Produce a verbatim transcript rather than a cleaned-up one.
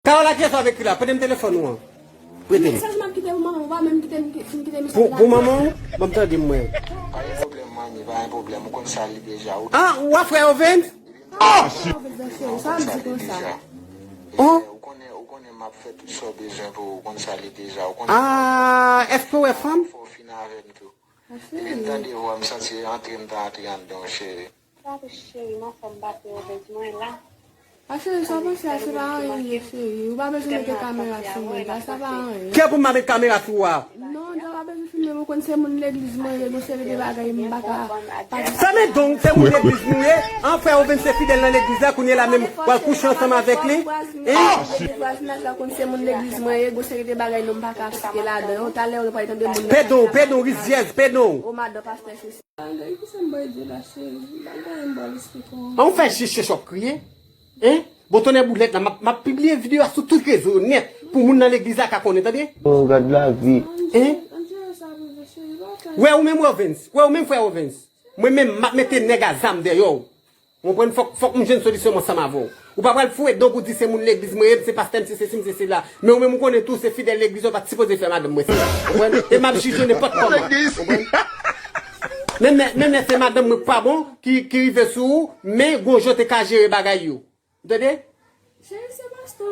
Sa w la, kiyès w ap ekri la? Prete m telefòn ou an. Prete m. Mesaj m ap kite pou manman, ou pa menm kite m, fin kite mesaj la. Pou manman w? Ban m tande m wè. Pa gen pwoblèm, manmi, pa gen pwoblèm. Ou konn sa li deja. Ou... Ah, ou a frè Ovens? Ah, shit. Ou konn sa li deja. Oh. Ou konnen, ou konnen m ap fè tout sa w bezwen pou ou, ou konn sa li deja. Ou konnen... Ah, èske w wè fanm? Fò w fin avè m tou. Depi m tande vwa, m santi antre, m ta antre anndan w, cheri. Sa tou cheri, m anfòm, m pa pè Ovens, mwen la. A cheri, sa w panse a se pa anyen vre cheri. Ou pa bezwen mete kamera sou mwen, sa, sa pa anyen. Kè pou m pa met kamera sou ou a? Non, sa pa bezwen filme m, ou konn se moun legliz mwen ye, gon seri de bagay m pa ka pa di. Fèmen don w, se moun legliz nou ye. An, frè Ovens se fidèl nan legliz la, kounye la menm w al kouche ansanm avèk li. Hein? Vwazinaj la konn se moun legliz mwen ye, gon seri de bagay non m pa ka site ladan yo. Talè yo pral tande moun. Pè don w, pè don w, rizyèz, pè don w. O madan pastè se... Bagay ki sa m bay Dye la cheri. M pa gen anyen m pral esplike w. An, ou fè jis chèch w ap kriye. Hein? Bon, tonnè boulèt la, m ap, m ap pibliye videyo a sou tout rezo yo nèt pou moun nan legliz la ka konnen, tande? Oh, gad lavi. Hein? Wè ou menm, Ovens. Wè ou menm, frè Ovens. Mwen menm, m ap mete nèg a zam dèyè w. Ou konprann? Fòk, fòk m jwenn solisyon m ansanm avè w. Ou pa pral foure don pou di se moun legliz mwen ye, m se pastè, m se sesi, m se sela. Men ou menm ou konnen tou, se fidèl legliz yo pa t sipoze fè madanm mwen sa. Ou konprann? E m ap jije nenpòt kòman. Ou konprann? Menm lè, menm lè se madanm mwen k pa bon, ki, ki rive sou ou, men gon jan w te ka jere bagay yo. Ou tande? Cheri, se pastè.